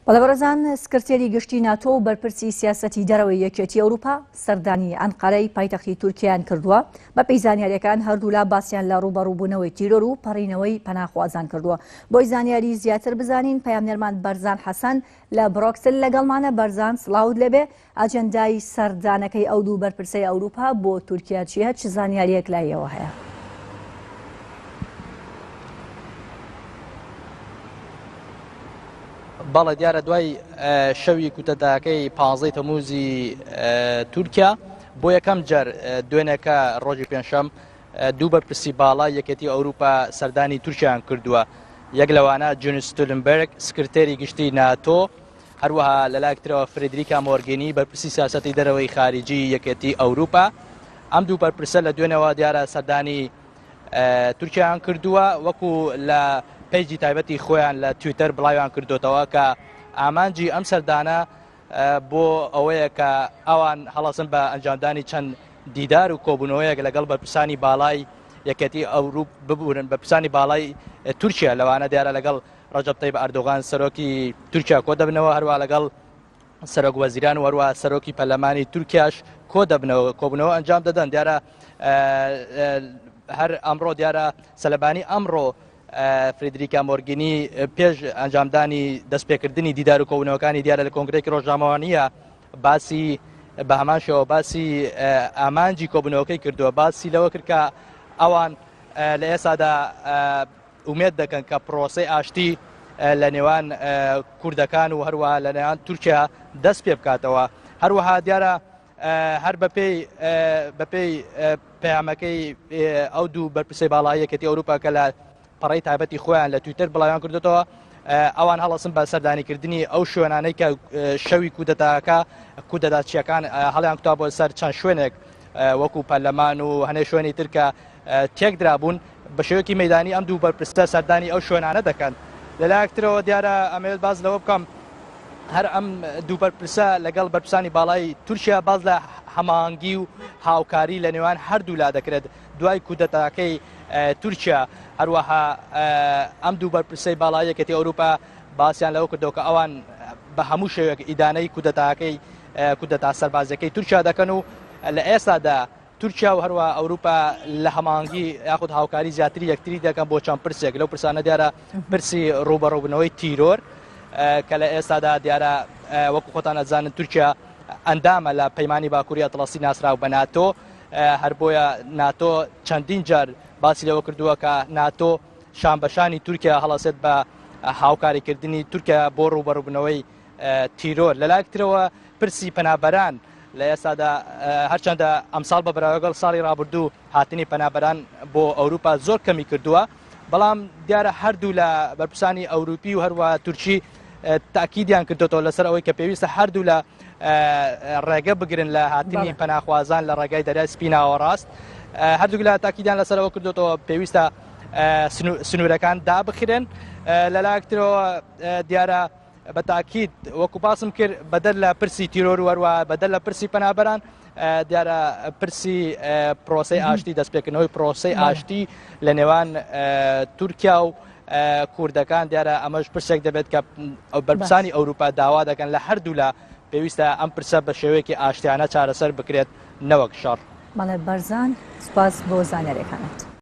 بەڵێ بەڕێزان، سکرتێری گشتی ناتۆ و بەرپرسی سیاسەتی دەرەوەی یەکێتی ئەوروپا سەردانی ئەنقەرەی پایتەختی تورکیایان کردووە. بەپێی زانیاریەکان هەردوولا باسیان لە ڕووبەڕووبوونەوەی تیرۆر و پەڕینەوەی پەناخوازان کردووە. بۆی زانیاری زیاتر بزانین پەیامنێرمان بەرزان حەسەن لە برۆکسل لەگەڵمانە. بەرزان سڵاوت لێبێ، ئەجێندای سەردانەکەی ئەو دوو بەرپرسەی ئەوروپا بۆ تورکیا چییە؟ چ زانیارییەک لایەوە هەیە؟ بەڵێ دیارە دوای شەوی کوتەتاکەی پانزەی تەموزی تورکیا بۆ یەکەم جار دوێنێکە ڕۆژی پێنجشەم دوو بەرپرسی باڵای یەکێتی ئەوروپا سەردانی تورکیان کردووە یەک لەوانە جونس ستولنبرگ سکرتێری گشتی ناتۆ هەروەها لەلایەک ترەوە فرێدریکا مۆرگینی بەرپرسی سیاسەتی دەرەوەی خاریجی یەکێتی ئەوروپا ئەم دوو بەرپرسە لە دوێنەوە دیارە سەردانی تورکیایان کردووە وەکو لە پەیجی تایبەتی خۆیان لە تویتەر بڵاویان کردوتەوە کە ئامانجی ئەم سەردانە بۆ ئەوەیە کە ئەوان هەڵەسن بە ئەنجامدانی چەند دیدار و کۆبوونەوەیەک لەگەڵ بەرپرسانی باڵای یەکێتی ئەوروپ ببورن بەرپرسانی باڵای تورکیا لەوانە دیارە لەگەڵ ڕەجەب تەیب ئەردۆغان سەرۆکی تورکیا کۆ دەبنەوە هەروە لەگەڵ سەرۆک وەزیران و هەروەها سەرۆکی پەرلەمانی تورکیاش کۆ دەبنەوە کۆبوونەوە ئەنجام دەدەن دیارە هەر ئەمڕۆ دیارە سەلەبانی ئەمڕۆ فریدریکا مۆرگینی پێش ئەنجامدانی دەستپێکردنی دیدار و کۆبوونەوەکانی دیارە لە کۆنگرێکی ڕۆژنامەوانیە باسی بە هەمان شێوە باسی ئامانجی کۆبوونەوەکەی کردووە باسی لەوە کرد کە ئەوان لە ئێستادا ئومێد دەکەن کە پرۆسەی ئاشتی لە نێوان کوردەکان و هەروەها لە نێوان تورکیا دەست پێ بکاتەوە. هەروەها دیارە هەر بەپێی بەپێی پەیامەکەی ئەو دوو بەرپرسەی باڵای یەکێتی ئەوروپا کە لە پەڕەی تایبەتی خۆیان لە تویتەر بڵاویان کردوتەوە ئەوان هەڵەسن بە سەردانیکردنی ئەو شوێنانەی کە شەوی کودەتاکە کودەتاچیەکان هەڵیان کوتا بۆ سەر چەند شوێنێک وەکو پەرلەمان و هەنێ شوێنی تر کە تێکدرابوون، بە شێوەیەکی مەیدانی ئەم دوو بەرپرسە سەردانی ئەو شوێنانە دەکەن. لەلایەک ترەوە دیارە ئەمەوێت باس لەوە بکەم هەر ئەم دوو بەرپرسە لەگەڵ بەرپرسانی باڵای تورکیا باس لە هەماهەنگی و هاوکاری لە نێوان هەردوولا دەکرێت دوای کودەتاکەی تورکیا. هەروەها ئەم دوو بەرپرسەی باڵای یەکێتی ئەوروپا باسیان لەوە کردەوە کە ئەوان بە هەموو شێوەیەک ئیدانەی کودەتاکەی کودەتا سەربازیەکەی تورکیا دەکەن و لە ئێستادا تورکیا و هەروەها ئەوروپا لە هەماهەنگی یاخود هاوکاری زیاتری یەکتری دەکەن بۆ چەند پرسێک لەو پرسانە دیارە پرسی ڕووبەڕووبوونەوەی تیرۆر کە لە ئێستادا دیارە وەکو خۆتان ئەزانن تورکیا ئەندامە لە پەیمانی باکووری ئەتڵەسی ناسراو بە ناتۆ هەر بۆیە ناتۆ چەندین جار باسی لەوە کردووە کە ناتۆ شان بەشانی تورکیا هەڵەسێت بە هاوکاریکردنی تورکیا بۆ ڕووبەڕووبوونەوەی تیرۆر. لەلایەک ترەوە پرسی پەنابەران لە ئێستادا هەرچەندە ئەمساڵ بە بەراوەگەڵ ساڵی ڕابردوو هاتنی پەنابەران بۆ ئەوروپا زۆر کەمی کردووە، بەڵام دیارە هەردوو لە بەرپرسانی ئەوروپی و هەروە تورکی تاکیدیان کردوێتەوە لەسەر ئەوەی کە پێویستە هەردوو لە ڕێگە بگرن لە هاتنی پەناخوازان لە ڕێگای دەریای سپی ناوەڕاست هەردوو لە تاکیدیان لەسەرەوە کردوێتەوە پێویستە سنوورەکان دابخرێن لەلایەکترەوە دیارە بە تاکید وەکو باسم کرد بەدەر لە پرسی تیرۆر و هەروە بەدەر لە پرسی پەنابەران دیارە پرسی پرۆسەی ئاشتی دەستپێکردنەوەی پرۆسەی ئاشتی لە نێوان تورکیا و کوردەکان دیارە ئەمەش پرسێک دەبێت کە بەرپرسانی ئەوروپا داوا دەکەن لە هەردوولا پێویستە ئەم پرسە بە شێوەیەکی ئاشتیانە چارەسەر بکرێت نەوەک شەڕ. بەڵێ بەرزان سوپاس بۆ زانیاریەکانت.